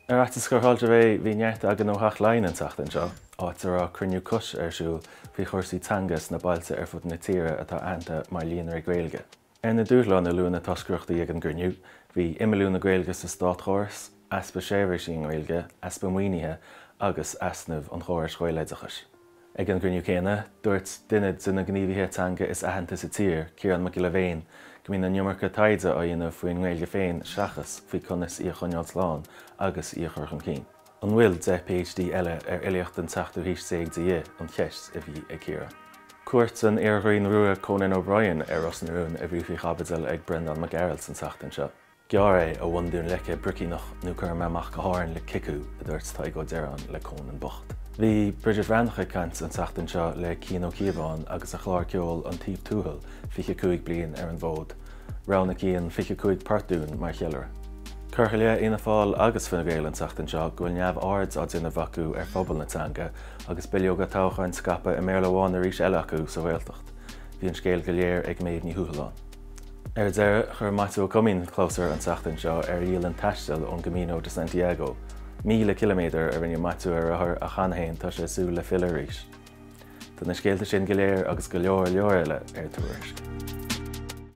Ar fhaitíos gur Fáilte Réidh, bhí neart againn ó Theach Laighean an tseachtain seo, áit a raibh cruinniú cois ar siúl faoi chúrsaí teanga sna bailte ar fud na tíre atá aitheanta mar líonraí Gaeilge. Ar na dúshláin a luaigh na toscaireachtaí ag an gcruinniú, bhí imeallú na Gaeilge sa státchóras, easpa seirbhísí i nGaeilge, easpa maoinithe agus easnaimh an chórais Ghaeloideachais. Ag an gcruinniú céanna, dúirt duine de na gníomhaithe teanga is aitheanta sa tír, Ciarán Mac Giolla Bhéin, go mbíonn an iomarca taighde á dhéanamh faoin nGaeilge féin seachas faoi conas í a choinneáil slán agus í a chur chun cinn. An bhfuil 10 PhD eile ar fhilíocht an tseachtú haois déag de dhíth, an cheist a bhí ag Ciarán. Cuairt an iar-Ghrian Rua Conan O'Brien ar Ros na Rún a bhí faoi chaibidil ag Breandán Mac Gearailt an tseachtain seo. Gearr é, a Bhundún Leice Bricíneach, nó cuirfidh mé amach go hÁrainn le cic thú, a dúirt Tadhg Ó Direáin le Conan bocht. Bhí Bridget Bhreathnach ag caint an tseachtain seo le Cian Ó Cíobháin agus a chlár ceoil An Taobh Tuathail 25 bliain ar an bhfód. Roghnaigh Cian 25 port dúinn mar cheiliúradh. Cuireadh i leith Fhianna Fáil agus Fine Gael an tseachtain seo go bhfuil neamhaird á déanamh acu ar phobal na teanga agus bileoga toghcháin scaipthe i mBéarla amháin arís eile acu sa Ghaeltacht. Bhí an scéal go léir ag Méabh Ní Thuathaláin. Ar deireadh, chuir Maitiú Ó Coimín clabhsúr an tseachtain seo ar a dhialann taistil ón gCamino de Santiago. 1,000 ciliméadar a rinne Maitiú ar rothar ach cheana féin tá sé ag súil le filleadh arís. Tá na scéalta sin go léir agus go leor leor eile ar Tuairisc.